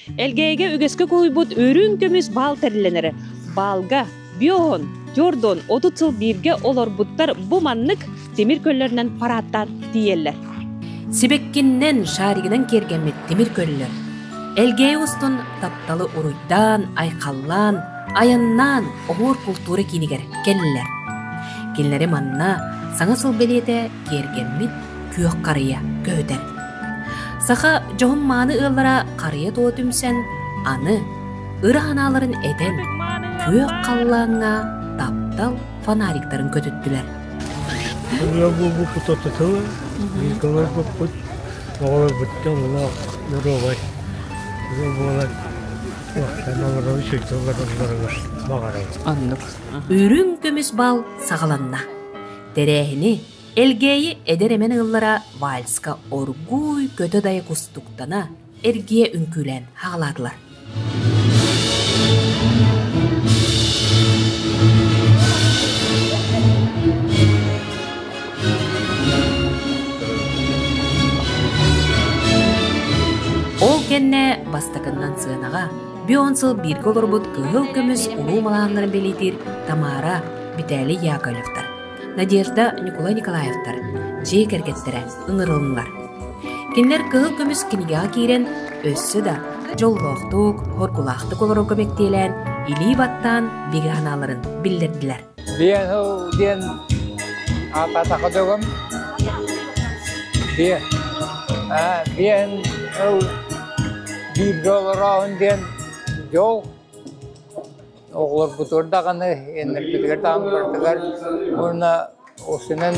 Элгээйигэ үгэскэ куһуйбут үрүҥ көмүс баал тэриллэнэрэ. Баалга биоһон, тёрдон 30 сыл бииргэ олорбуттар бу маннык тимир көллөрүнэн парааттаан тиийэллэр. Сибэккиннэн, шаригынан киэргэммит тимир көллөр. Элгээйи устун тапталы уруйдаан, айхаллаан, айаннаан оһуор култуура киинигэр кэллилэр. Кинилэри манна саҥа сыл бэлиэтэ киэргэммит күөх харыйа көһүтэр. Саха дьоһун мааны ыаллара харыйа тула түмсэн, аны ыра санааларын этэн, күөх халлааҥҥа таптал фонариктарын көтүттүлэр. Ырыа буолбуппут ортотугар, бииргэ олорбуппут, оҕолорбуттан олох доруобай ыал буолан уохтан олорор үчүгэй олороллоругар баҕарабын. Оннук. Үрүҥ көмүс бал саҕаланна. Тэрээһини Элгээйи эдэр-эмэн ыаллара вальска оргууй көтө-дайа кустуктана, эргийэ үҥкүүлээн хаалаатылар. Ол кэннэ бастакыннан сыанаҕа бион сыл бииргэ олорбут кыһыл көмүс улуу малааннарын бэлиэтиир Тамара, Виталий Яковлевтар Надежда Ньукулай Николаевтар дьиэ кэргэттэрэ ыҥырылыннылар. Кинилэр кыһыл көмүс кинигэҕэ киирэн өссө да дьоллоохтук, хоргулаахтык олорорго мэктиэлээн, илии баттаан бигэ санааларын биллэрдилэр. Биэ сыл диэн аатаатаха дөгөм. Биэ биэн ыл бииргэ олороон диэн дьол Оҕолорбутугар даҕаны, иэннэрбитигэр даҕаны барытыгар уонна осунан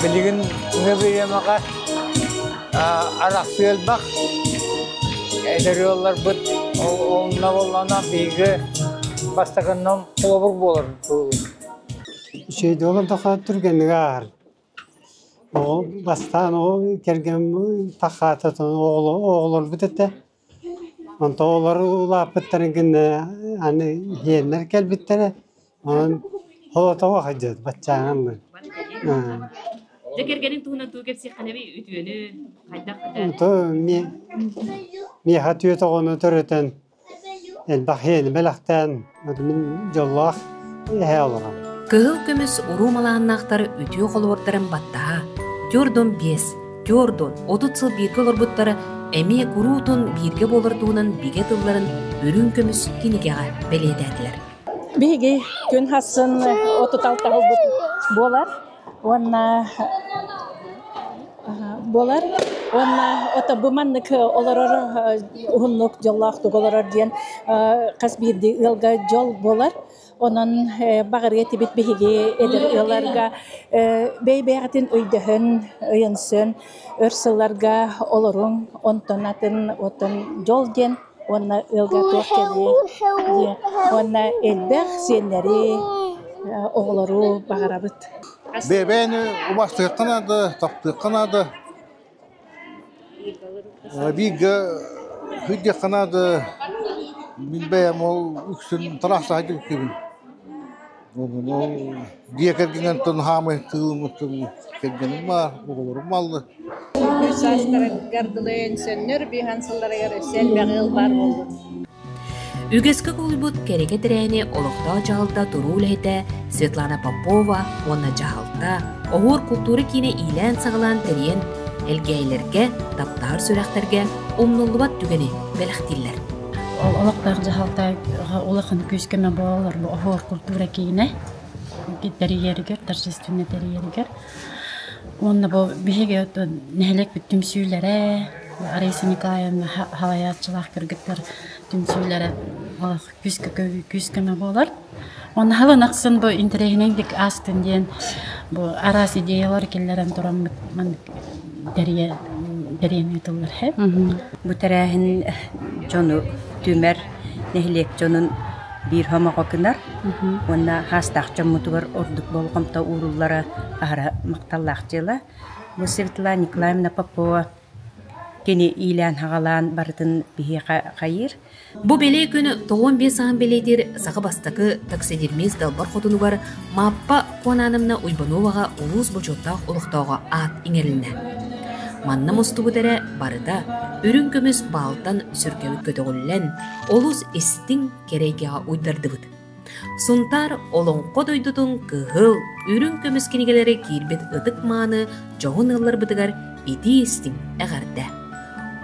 билигин ҥы бириэмэҕэ арахсыы элбэх. Эдэр ыалларбыт онно буоллаҕына биһиги бастакыннан холобур буолар Үчүгэйдик олордоххо түргэнник ааһар. Оҕо бастаан оҕо кэргэммин тахаататын оҕолорбут этэ. Онтон олор улааппыттарын кэннэ аны иһиэннэр кэлбиттэрэ, онон холотоҕо сылдьабыт баччааҥҥа Дьэ кэргэниҥ туһунан тугу кэпсиэххинэбий үтүөнү хайдах То миэхэ түөрт оҕону төрөтөн элбэх иһиэни бэлэхтээн мин дьоллоох эһээ олоробун. Кыһыл көмүс уруу малааннаахтар үтүө холобурдарын баттаһа, түөрт биэс, түөрт 30 сыл бииргэ олорбуттара эмиэ куруутун бииргэ буолар туһунан бигэ тылларын үрүҥ көмүс кинигэҕэ бэлиэтээтилэр. Биһиги күн хассын 36 ылбыт буолар уонна буолар уонна ото бу маннык олорор уһуннук дьоллоохтук олорор диэн хас биирдии ыалга дьол буолар. Онон баҕарыа этибит биһиги эдэр ыалларга бэйэ-бэйэҕитин өйдөһөн, өйөнсөн өр сылларга олоруҥ, онтон атын оттон дьол диэн уонна ыалга туох кэлиэ диэн уонна элбэх сиэннэри, оҕолору баҕарабыт. Бэйэ-бэйэни убастыахха наада, таптыахха наада. Бииргэ сылдьыахха наада. Мин бэйэм ол үксүн тыраахсаһа дьүккүбүн. Ол дьиэ кэргэнтэн хаамай тыылыммыттан кэргэним баар, оҕолорум бааллар. Үс саастарыгар дылы өнсөннөр, биһан сылларыгар өссө элбэх ыал баар буолбут. Үгэскэ кулуйбут кэрэкэ тэрээһини олохтоох дьаһалта туруу үлэһитэ Светлана Попова уонна дьаһалта Оһуор култуура киинэ иилээн-саҕалаан тэрийэн, элгээйилэргэ, таптаһар сүрэхтэргэ умнуллубат түгэни бэлэхтииллэр. Олохтоох дьаһалта улахан күүс-көмө буолар бу Оһуор култуура киинэ тэрийэригэр, торжественнай тэрийэригэр. Уонна бу биһиги нэһилиэкпит түмсүүлэрэ, Раиса Николаевна салайааччылаах кыргыттар түмсүүлэрэ күүс-көмө буолар. Уонна халын ахсын бу интэриэһинэйдик аастын диэн бу араас идеялар киллэрэн тураммыт маннык тэрийэн ыытыллар. Бу тэрээһин дьону түмэр, нэһилиэк дьонун биир хомоҕо гынар уонна хаастаах дьоммутугар ордук болҕомто ууруллара аһара махталлаах дьыала. Бу Светлана Николаевна Попова кини иилээн-хаҕалаан барытын биһиэхэ хайыыр. Бу бэлиэ күн 95 саһын бэлиэтиир саха бастакы таксидермист далбар хотунугар Мааппа Куонаанамна Уйбановаҕа улуус бочуоттаах олохтооҕо аат иҥэрилиннэ. Манна мустубут эрэ барыта үрүҥ көмүс баалтан сүргэбит көтөҕүллэн, олус истиҥ кэрэ эйгэҕэ уйдардыбыт. Сунтаар олоҥхо дойдутун кыһыл, үрүҥ көмүс кинигэлэрэ киирбит ытык-мааны дьоһун ыалларбытыгар итии-истиҥ эҕэрдэ!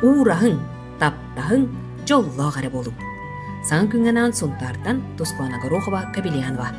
Уураһыҥ, таптаһыҥ, дьоллоох эрэ буолуҥ! Саҥа күҥҥэ анаан Сунтаартан Тускулана Горохова Кобельянова.